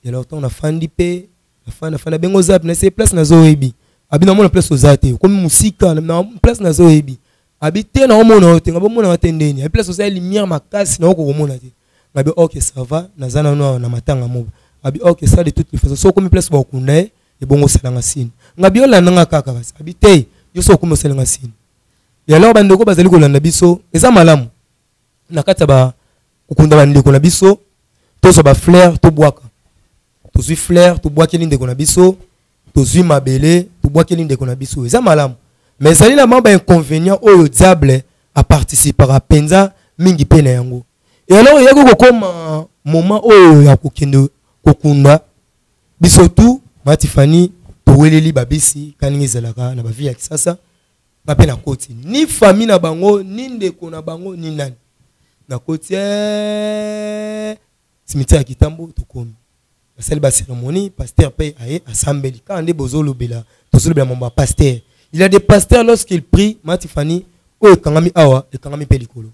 Ya alors ntango nafandi pe nafandi nafandi abengo zapi na se place nazoyebi. Abi namona place oza te, okomi mosika na place nazoyebi. Abi te na omona yo te, nga bomona yo te ndeni. Abi place oza lumière makasi na oko komona te. Ngabi ok ça va, naza nanu awa na matanga mobo. Abi ok ça de toutes les façons, so okomi place bakunda ye ebongo osalanga signe. Ngabi olanda nga kaka kasi. Abi te, yo so okomi osalanga signe. Et alors bandeko bazali kolanda biso, eza malamu. Na kati ya ba kokunda bandeko na biso, tozwa ba fleurs tobwaka. Tozwi fleur tobwakeli ndeko na biso, tozwi mabele tobwakeli ndeko na biso, eza malamu. Mais ezali na mwa ba inconvénient oyo diable aparticipaka mpenza mingi mpe na yango. Et alors eyaki kokoma moment oyo ya kokende kokunda biso tout ma Tiffany toweleli babisi kaninga ezalaka na ba vie ya Kisasa, nga mpe nakoti ni famille na bango ni ndeko na bango ni nani, nakoti cimetière ya Kitambo tokomi basali ba cérémonie, pasteur pe aye asambeli kaka nde bozolobela, tozolobela mambo ya pasteur. Il y a des pasteurs lorsqu'ils prient ma Tiffany oyo ekangami awa ekangami mpe likolo,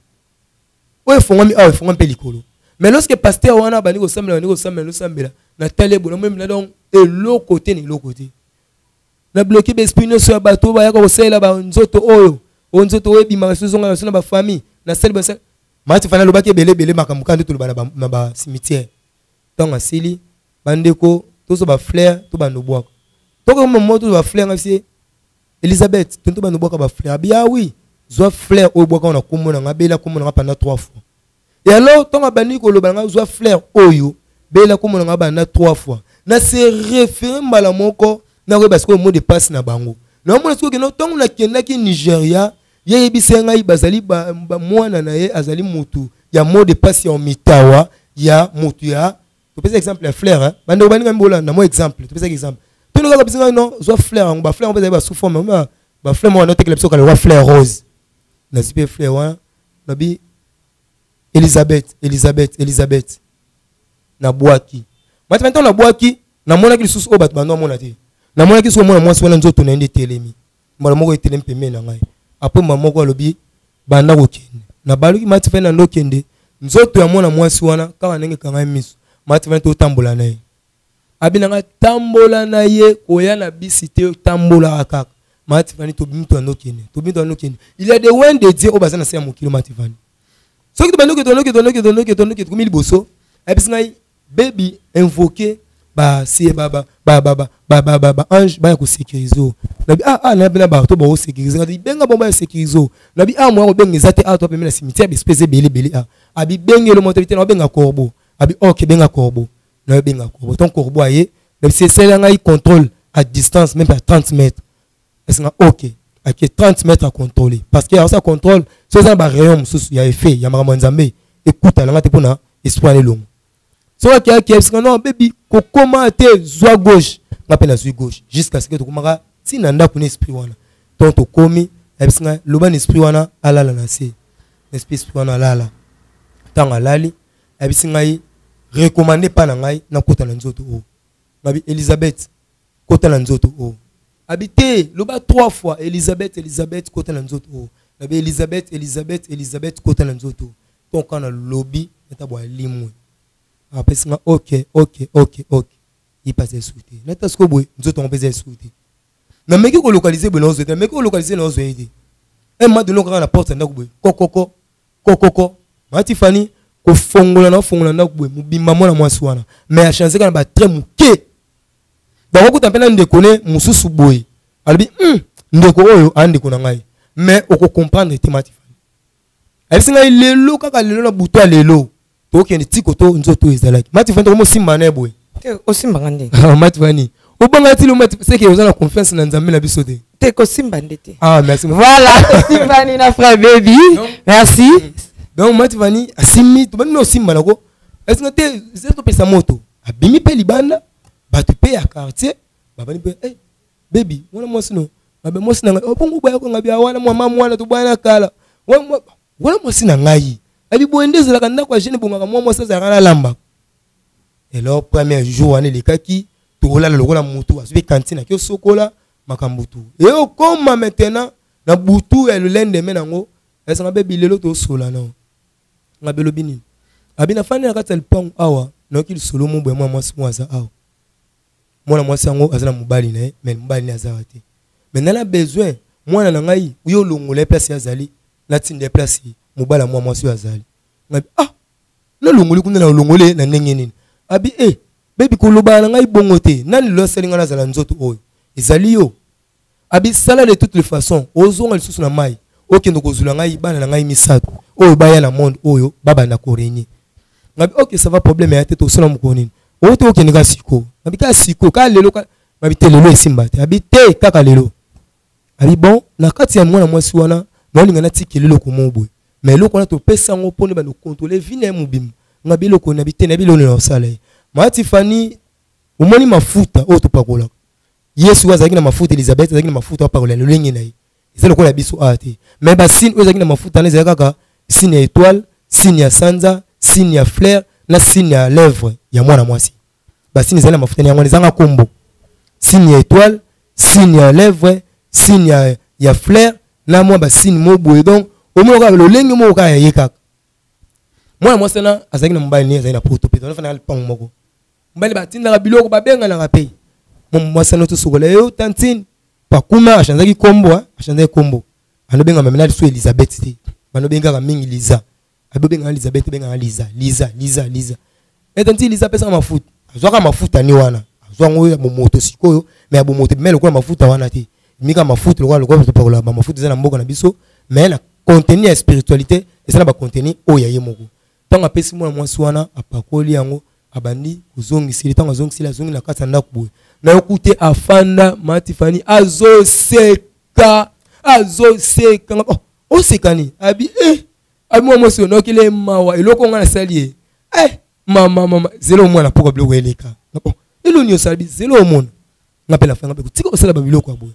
oyo efongwami awa efongwami mpe likolo. Mais lorsque pasteur wana abandi kosambela, abandi kosambela, kosambela, na tali ebola, moi, na donc eloko te na eloko te. Na bloqué ba esprit nyonso ya bato oyo bayaka kosalela ba nzoto oyo, oyo nzoto oyo ebimaka soki ezongaka so na ba famille, na sali ba sali. Ma Tiffany alobaki ebele ebele makambo kaka nde toloba na ba cimetière. Ntango asili, bandeko tozwa ba fleurs to bando bwaka. Toko mama tozwa ba fleurs ngai se Elisabeth, tonto bando bwaka ba fleurs. Abi ah oui, zwa fleur oyo bwaka na kombo na nga, bela kombo na nga pendant 3 fois. Et alors ntango abandi koloba na nga zwa fleur oyo, bela kombo na nga pendant 3 fois. Na se référer mbala moko na koyeba sikoyo mot de passe na bango. Na mona sikoyo keno ntango nakendaki Nigeria, ye yebisa ngai bazali ba, ba, mwana na ye azali mutu ya mot de passe ya mitawa ya mutu ya topesa exemple ya fleur hein? Bandeko baninga mbola na mwa exemple, topesa exemple. Tono kaka biso ngai non, zwa fleur yango, ba fleur yango bazali ba sous forme, ba, ba fleur moko natekela biso kala wa fleur rose. Nazwi pe fleur wana, nabi Elisabeth, Elisabeth, Elisabeth. Nabwaki. Mati maintenant nabwaki, namonaki lisusu oyo bato bando bamona te. Namonaki soki omona mwasi wana nzoto na ye nde etelemi. Mbala moko etelemi pembeni na ngai. Après mbala moko alobi banda kokende. Nabaluki mati fai na ndokende nzoto ya mwana mwasi wana kaka ndenge ekanga ye miso. Mati fai totambola na ye. Abi na ngai tambola na ye koya na bisi te, tambolaka kaka. Mati fani tobimi to ndokende. Tobimi to ndokende. Il y a des oints de Dieu oyo baza na se ya mokili mati fani. Soki tobandi kokende, tobandi kokende, tobandi kokende, tobandi kokende, tokomi liboso. Ayebisi ngai baby invoquer ba si ba ba ba ba ba ba ba ba ba ange ba ya ko sécuriser o. Nabi ah ah na bena ba to ba o sécuriser ngati benga bomba ya sécuriser o. Nabi ah moi ko benga eza te ah to pembe na cimetière espèce ebele ebele ah. Abi benge lo moto te na benga corbeau. Abi ok benga corbeau. Na benga corbeau. Ton corbeau aye nabi c'est celle ngai contrôle à distance même à 30 mètres. Est-ce que ok ake 30 mètres à contrôler parce que ça contrôle so eza ba rayon mosusu ya effet ya makambo ya Nzambe ekuta na nga te mpona esprit wana elongo. Soki ake ake parce que non baby kokoma te zwa gauche nga mpe nazwi gauche jusqu'à ce que tokomaka ntina ndako na esprit wana. Donc tokomi ayebisi nga loba na esprit wana alala na se esprit wana alala. Ntango alali ayebisi ngai recommande pa na ngai nakota na nzoto oyo. Ngabi Elisabeth kota na nzoto oyo. Abi te loba 3 fois Elisabeth Elisabeth kota na nzoto oyo. Nabi Elisabeth Elisabeth Elisabeth kota na nzoto oyo. Donc quand na lobi nata bwa limwe. Apesi nga ok ok ok ok. Il passe sous te. Nata siko boye nzoto ngo pesa sous te. Na meki ko localiser boye na ozo te. Na meki ko localiser na ozo te. Un mois de long kaka na porte ndako boye. Kokoko kokoko. Ma Tiffany kofongola na fongola ndako boye mobimba mwana mwasi wana. Mais a changer kana ba trait moke. Bango kuta mpe na ndeko ne mosusu boye. Alobi, ndeko oyo a ndeko na ngai. Mais oko comprendre te ma Tiffany. Ayebisi ngai lelo kaka lelo na butu ya lelo. Tokende tiko to nzoto ezalaki. Ma Tiffany tokomo simba na ye boye. Te, osimbanga nde. Ah, ma Tiffany. Obanga ti lo ma Tiffany, c'est que oza na confiance na Nzambe na biso te. Te, kosimba nde te. Ah, merci. Voilà, kosimbani na frère baby. Donc, Merci. Donc ma Tiffany asimbi, tobandi na osimba nako. Esinga te zela topesa moto. Abimi mpe libanda, bato mpe ya quartier babandi mpe hey, baby wana mwasi no mabe mwasi na ngai oh, bongo boya konga bia wana mwa mama wana tobwana kala wana mwasi na ngai abi boye nde ezalaka ndako ya jeune ebongaka mwa mwasi azalaka nalamba. Alors premier jour wana elekaki, tokolala lokola motu azwi kantine aki osokola makambo tu e okoma maintenant na butu ya le lendemain nango esanga bebi lelo tosola nao nga belobi nini abi nafandi na kati ya lipango awa nayoki lisolo moko ya mwana mwasi moko aza awa. Mwana mwasi yango aza na mobali na ye, mais mobali na ye aza te, mais nana besoin mwana na ngai yo olongola ye place ye azali, natinda ye place mobali ya mwana mwasi oyo azali. Ngabi ah, nalongoli kuna, nalongoli na ndenge nini? Abi eh bebi kolobana na ngai bongo te, nani lelo asali ngai nazala nzoto oyo ezali yo. Abi sala de toutes les façons ozonga lisusu na mai okende kozula ngai bana na ngai misato oyo baya na monde oyo babanda korenye. Ngabi ok ça va, problème ya te, tosala mokolo nini oyo te okende kaka sikoyo? Ngabi kaka sikoyo, kaka lelo. Ngabi te, lelo esimba te. Abi te, kaka lelo. Abi bon, na kati ya mwana mwasi wana naolinga natikela eloko moko boye, mais eloko wana topesa yango mpona bando contrôle vie na ye mobimba. Ngabi eloko nabi te, nabi eloko na osala ye mati Fani. Omoni mafuta oyo topakolaka, Yesu azalaki na mafuta, Elizabeth azalaki na mafuta apakola lolenge na ye, eza lokola biso awa te. Mais basigne oyo ezalaki na mafuta wana ezalaki kaka signe ya étoile, signe ya sanza, signe ya fleur na signe ya lèvre ya mwana mwasi. Basigne ezali na mafuta na yango wana ezanga kombo: signe ya étoile, signe ya lèvre, signe ya fleur na mwa basigne moko boye. Donc omona kaka lolenge moko kaka ya ye kaka. Mwana mwasi wana azalaki na mobali ne azalaki na poto mpe tozalaki na lipango moko. Mobali batindaka biloko, babenganaka mpe mwasi wana tosokola yo tantine pakuma achanzaki kombo, achanzaki kombo, anobengama mena lisusu Elizabeth te, banobengaka mingi Liza. Abobengaka Elizabeth, obengaka Liza, Liza, Liza, Liza. E tantine Liza apesaka mafuta, azwaka mafuta ni wana, azwa yango ya bomoto sikoyo, mais ya bomoto ebima lokola mafuta wana te, mika mafuta lokola lokola topakola bamafuta eza na mboka na biso, mais na contenu ya spiritualité eza na bacontenu oyo ya ye moko. Ntango apesi mwana mwasi wana, apakoli yango, abandi kozongiseli. Ntango azongiseli, azongi na kati ya ndako boye, nayoku te afanda matifani azoseka, azoseka. Oh, osekani? Abi eh, abi mwana mwasi oyo naokele mawa, eloko nga nasali ye eh, mama mama zela omwana mpoka biloko eleka. Oh, elo nyonso abi zela omona nga mpe nafanga mpe kotika kosala babiloko ya boye.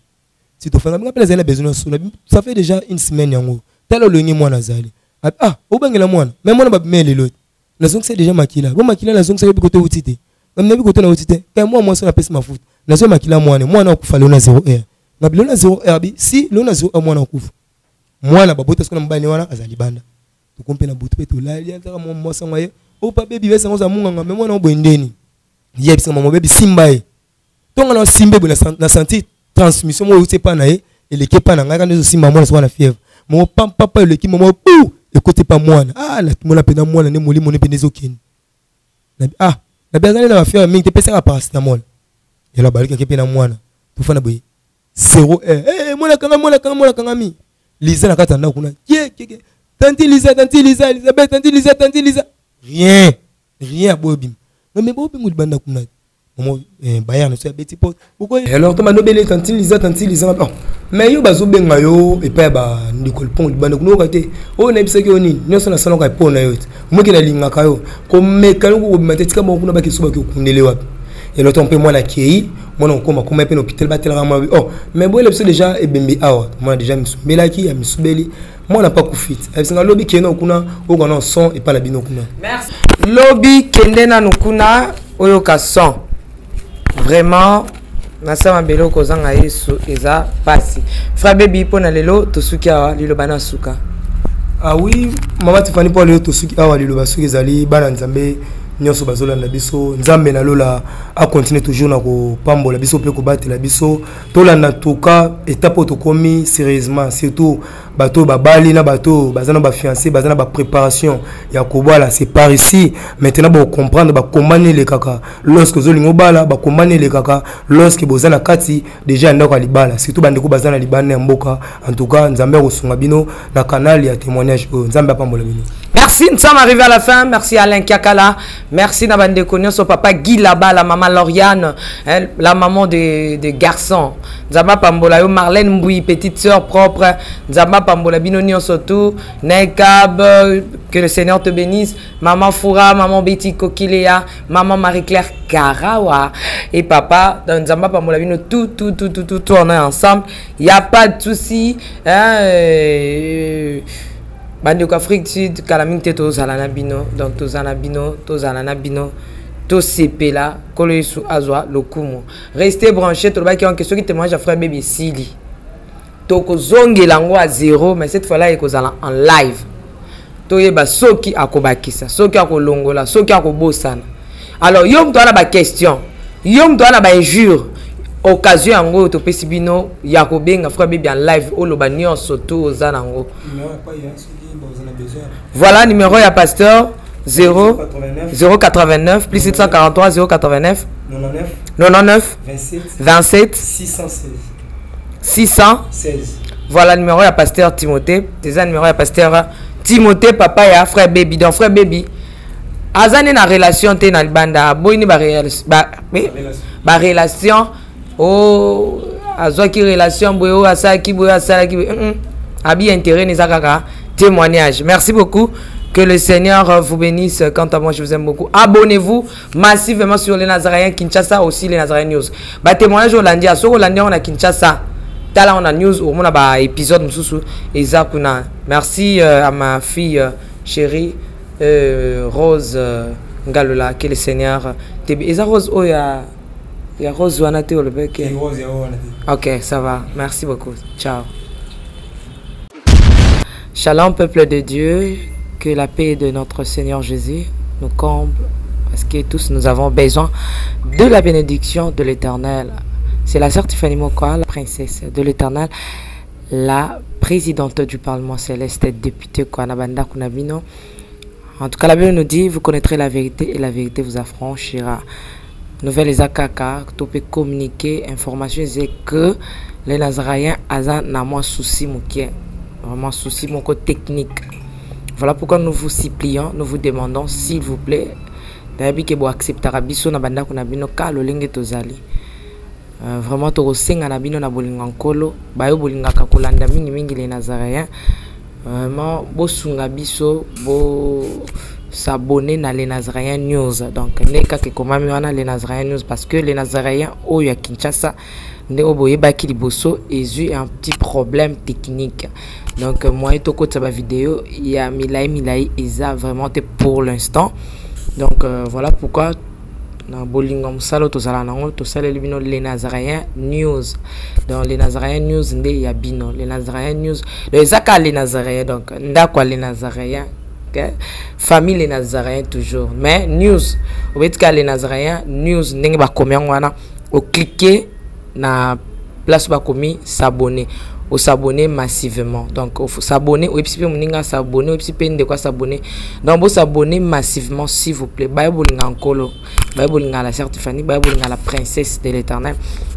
Si tofanga nga mpe nazali na besoin na ça fait déjà une semaine yango, tala olongi mwana azali. Ah, obangela mwana mais mwana babima lelo nazongisa déjà makila bo makila nazongisa yebi kote uti te, ngam nayebi kote nauti te. Kai mwa mwasi napesi mafuta, nazwi makila mwana, mwana akufa lelo na 0 heure. Ngabi lelo na 0 heure? Bi si lelo na 0 heure mwana akufa. Mwana babota sikoyo na mobali wana azali libanda. Tokomi mpe na butu mpe tolali kaka mwa mwasi yango aye opa bebi besa ngo za munganga me mwana boye ndeni yebisa mama bebi simba ye ntongo na simba boye na sentir transmission moko euti epa na ye eleki epa na ngai kaka nde ezosimba mwana soka na fièvre moko pampapa eleki mama bu ekoti epa mwana. Ah, natumona mpenza mwana nde molimo ne mpenza ezokende. Ah, nabi azali na bafièvre mingi te, pesaka paracetamol. Yalo abalukaki mpe na mwana tofanda boye 0 heure. Hey, mwana kanga, mwana kanga, mwana kangami Liza na kati ya ndako kuna kie kie kie, tanti Liza, tanti Liza, Elizabeth, tanti Liza, tanti Liza, rien rien, aboyi obima. Mais bobima libanda kuna momo bayar na so abeti porte. Alors to banobele tanti Liza, tanti Liza. Oh, mais yo bazobenga yo epai ya bandeko lipongo libanda kuna oyoka te. Oyo nayebisaki yo nini nyonso nasalaka epo na yo te, omoki nalingaka yo komeka yo kobima te, tika bango kuna bakeso baki okundele wapi. Elo to mpe mwana akei, mwana kokoma koma mpe na hôpital batelaka mwana. Oh, mais boyela biso déjà ebembe awa, mwana déjà misumbelaki ya misubeli, mwana mpe akufi te. Ayebisinga lobi kende kuna oyoka na son epai na bino kuna. Lobi kende nanu kuna oyoka son. Vraiment nasala mabele kozanga Yesu eza pasi. Frère Baby, mpo na lelo tosuki awa, liloba na suka. Ah oui, mama Tifani, mpo lelo tosuki awa, liloba soki ezali bana Nzambe nyonso bazolanda biso, Nzambe na lola akontinue toujours na kopambola biso mpe kobatela biso. Tolanda tuka étape oyo tokomi sérieusement, surtout bato oyo babali na bato oyo baza na bafiancé, baza na bapréparation ya kobala. C'est par ici maintenant bocomprendre bakombani elekaka lorsque ozolinga obala, bakombani elekaka lorsque boza na kati déjà ya ndako ya libala, surtout bandeko baza na libanda ya mboka. En tout cas Nzambe akosunga bino na canal ya témoignage oyo. Nzambe apambola bino. Merci, nous sommes arrivés à la fin. Merci Alain Kiakala. Merci Nabande Konyoso, papa Guy Laba, la maman Lauriane, hein, la maman des garçons. Nzamba Pambolayo, Marlène Mboui, petite sœur propre. Nzamba apambola bino nyonso tout. Nekab, que le Seigneur te bénisse. Maman Foura, maman Betty Kokilea, maman Marie-Claire Karawa et papa. Donc Nzambe apambola bino tout, tout, tout, tout, tout, tout, on est ensemble. Il n'y a pas de souci. Hein, bandeko Afrique Sud, kala mingi te tozala na bino. Donc tozala na bino, tozala na bino. Tosepela, Nkolo Yesu azwa lokumu. Restez branchés, tolobaki yango ke soki témoignage ya frère Baby esili, tokozongela yango à zéro, mais cette fois-là ekozala en live. Toyeba soki akobakisa, soki akolongola, soki akobosana. Alors yo moto wana ba question, yo moto wana ba injure, occasion yango oyo topesi bino ya kobenga frère Baby en live, oloba nyonso to oza nango. Voilà numéro ya pasteur 0 089 plus 743 089 99 27 616. 616. Voilà numéro ya pasteur Timothée. Déjà numéro ya pasteur Timothée, papa ya frère Baby. Donc frère Baby aza ne na relation te na libanda, aboyi ba ba, ba relation. Oh, azwaki relation boye, oyo asalaki boye, asalaki boye. Abi intérêt neza kaka témoignage. Merci beaucoup. Que le Seigneur vous bénisse. Quant à moi, je vous aime beaucoup. Abonnez-vous massivement sur les Nazaréens Kinshasa, aussi les Nazaréens News. Ba témoignage Hollandia, sur Hollandia on a Kinshasa. Tala on a news au monde ba épisode mususu eza kuna. Merci à ma fille chérie Rose Ngalola, que le Seigneur te bénisse. Eza Rose oya ya Rose wana te olobeke. Rose ya wana te. OK, ça va. Merci beaucoup. Ciao. Shalom peuple de Dieu, que la paix de notre Seigneur Jésus nous comble, parce que tous nous avons besoin de la bénédiction de l'Éternel. C'est la sœur Tiffany Mokwa, la princesse de l'Éternel, la présidente du Parlement céleste, députée Kwanabanda Kunabino. En tout cas, la Bible nous dit, vous connaîtrez la vérité et la vérité vous affranchira. Nouvelle Ezakaka, tu peux communiquer, information, c'est que les Nazaréens azan na moi souci mokie, vraiment souci mon côté technique. Voilà pourquoi nous vous supplions, nous vous demandons s'il vous plaît, d'ailleurs que vous acceptera biso na banda kuna bino ka lolenge tozali. Vraiment tokosenga na bino na bolingo nkolo, bayo bolingaka kolanda mingi mingi les Nazaréens. Vraiment bosunga biso bo s'abonner na les Nazaréens News. Donc ne kaka ekomami wana les Nazaréens News, parce que les Nazaréens oyo ya Kinshasa nde oyo boyebaki liboso ezwi un petit problème technique. Donc moyen tokotisa ba vidéo ya milai milai eza vraiment te pour l'instant. Donc voilà pourquoi na bolingo mosala tozala nango tosaleli bino les Nazaréens News. Donc les Nazaréens News nde ya bino, les Nazaréens News. Donc eza kaka les Nazaréens, donc ndako ya les Nazaréens, okay? Famille les Nazaréens toujours, mais news obeti kaka les Nazaréens News ndenge bakomi yango wana, ocliquer na place bakomi s'abonner, s'abonner massivement. Donc faut s'abonner, oyebisi mpe moninga s'abonner, oyebisi mpe ndeko s'abonner. Donc bo s'abonner massivement s'il vous plaît. Baye bolinga nkolo, baye bolinga la sœur Tiffany, baye bolinga la princesse de l'Éternel,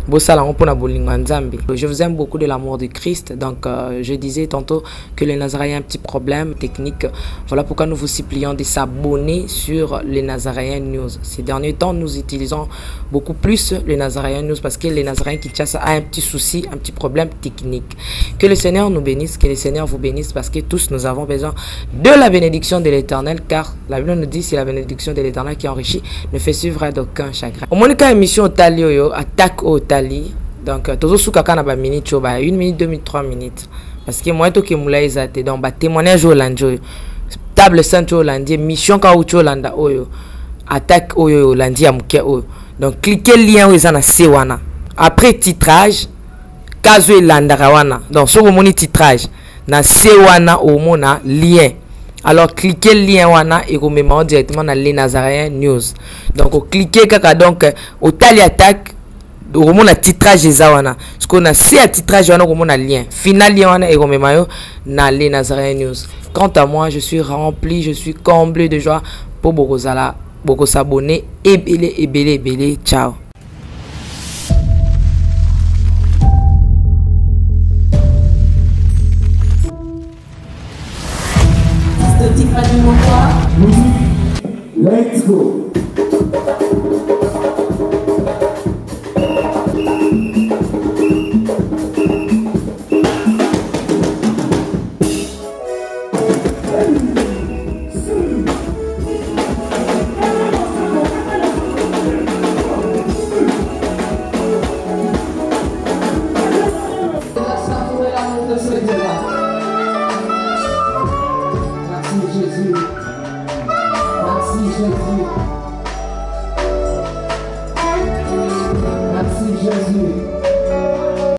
bosala yango mpona bolingo ya Nzambe. Je vous aime beaucoup de l'amour de Christ. Donc je disais tantôt que les Nazaréens ont un petit problème technique. Voilà pourquoi nous vous supplions de s'abonner sur les Nazaréens News. Ces derniers temps, nous utilisons beaucoup plus les Nazaréens News parce que les Nazaréens Kinshasa a un petit souci, un petit problème technique. Que le Seigneur nous bénisse, que le Seigneur vous bénisse, parce que tous nous avons besoin de la bénédiction de l'Éternel, car la Bible nous dit c'est la bénédiction de l'Éternel qui enrichit, ne fait suivre d'aucun chagrin. Au moins, quand émission Otali oyo, attaque Otali, donc tozo suka kana ba minute ba 1 minute, 2 minutes, 3 minutes. Parce que moi, toke moula ezate. Donc, ba témoignage olandi oyo, table sainte olandi, mission ka uti olanda oyo, attaque oyo olandi ya moke oyo. Donc, cliquez lien oyo eza na se wana. Après titrage, kazo elandaka wana. Donc, soki omoni titrage na se wana, omona lien. Alors, cliquez lien wana ekomema directement na les Nazaréens News. Donc, cliquez kaka, donc, otali attaque, okomona titrage eza wana. Parce que na se ya titrage wana, okomona lien. Final lien wana ekomema yo na les Nazaréens News. Quant à moi, je suis rempli, je suis comblé de joie pour bokozala, boko s'abonner ebele ebele ebele. Ciao. Let's go. Savourer l'amour de ce Dieu-là. Merci Jésus. Merci Jésus.